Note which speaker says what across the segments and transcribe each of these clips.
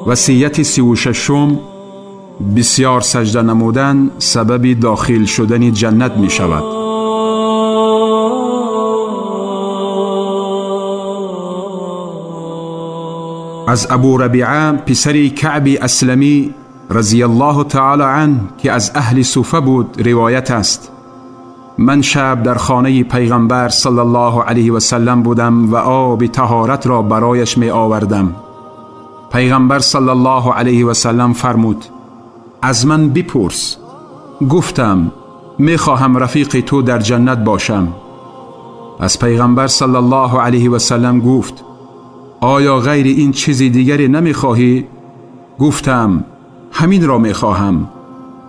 Speaker 1: وصیت 36، بسیار سجده نمودن سبب داخل شدن جنت می شود. از ابو ربیعه پسر کعب اسلمی رضی الله تعالی عنه که از اهل صوفه بود روایت است: من شب در خانه پیغمبر صلی الله علیه و سلم بودم و آب طهارت را برایش می آوردم. پیغمبر صلی الله علیه و سلم فرمود: از من بپرس. گفتم: می خواهم رفیق تو در جنت باشم. از پیغمبر صلی الله علیه و سلم گفت: آیا غیر این چیز دیگری نمی خواهی؟ گفتم: همین را می خواهم.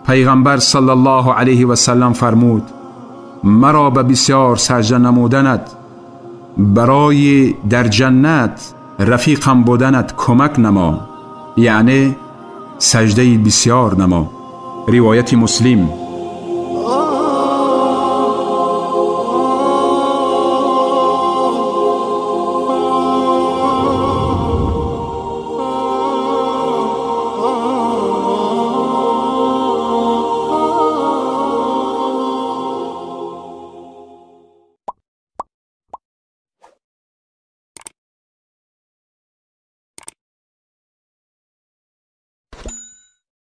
Speaker 1: پیغمبر صلی الله علیه و سلم فرمود: مرا به بسیار سجده نمودنت برای در جنت رفیقم بودنت کمک نما، یعنی سجده بسیار نما. روایت مسلم.